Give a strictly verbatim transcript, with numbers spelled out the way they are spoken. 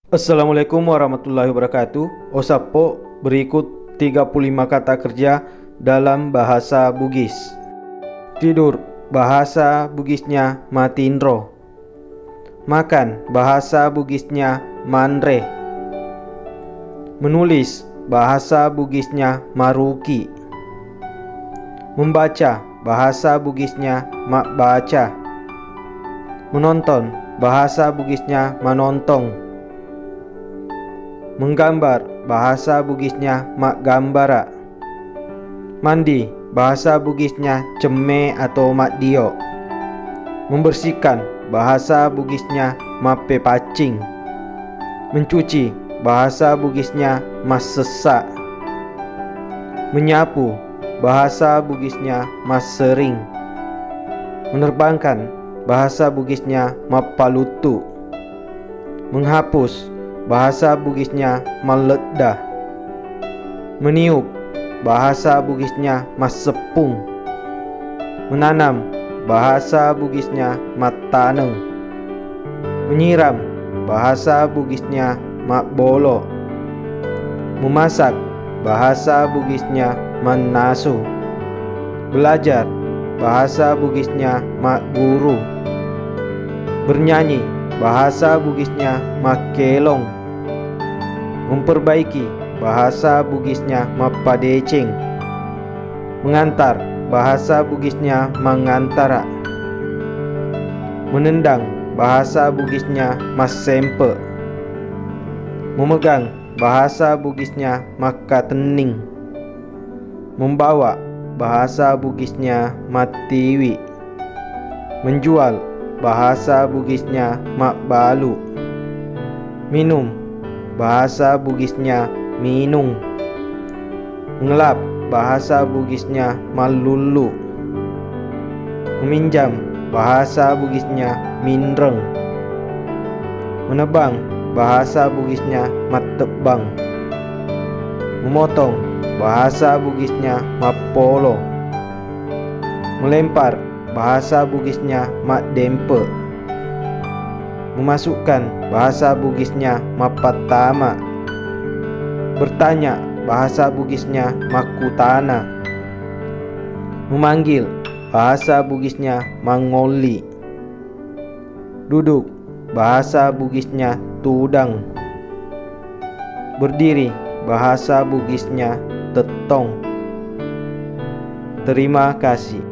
Assalamualaikum warahmatullahi wabarakatuh. Osappo, berikut tiga puluh lima kata kerja dalam bahasa Bugis. Tidur, bahasa Bugisnya matinro. Makan, bahasa Bugisnya manre. Menulis, bahasa Bugisnya maruki. Membaca, bahasa Bugisnya mabbaca. Menonton, bahasa Bugisnya manontong. Menggambar, bahasa Bugisnya maggambara. Mandi, bahasa Bugisnya cemme atau maddio. Membersihkan, bahasa Bugisnya mappepaccing. Mencuci, bahasa Bugisnya massessa. Menyapu, bahasa Bugisnya massering. Menerbangkan, bahasa Bugisnya mappaluttu. Menghapus, bahasa Bugisnya malledda. Meniup, bahasa Bugisnya masseppung. Menanam, bahasa Bugisnya mattaneng. Menyiram, bahasa Bugisnya mabbolo. Memasak, bahasa Bugisnya mannasu. Belajar, bahasa Bugisnya magguru. Bernyanyi, bahasa Bugisnya makkelong. Memperbaiki, bahasa Bugisnya mappadeceng. Mengantar, bahasa Bugisnya mangantara. Menendang, bahasa Bugisnya massempe. Memegang, bahasa Bugisnya makkatenning. Membawa, bahasa Bugisnya mattiwi. Menjual, bahasa Bugisnya mabbalu. Minum, bahasa Bugisnya minung. Mengelap, bahasa Bugisnya mallullu. Meminjam, bahasa Bugisnya minreng. Menebang, bahasa Bugisnya mattebbang. Memotong, bahasa Bugisnya mappolo. Melempar, bahasa Bugisnya maddempe. Memasukkan, bahasa Bugisnya mappattama. Bertanya, bahasa Bugisnya makkutana. Memanggil, bahasa Bugisnya mangolli. Duduk, bahasa Bugisnya tudang. Berdiri, bahasa Bugisnya tettong. Terima kasih.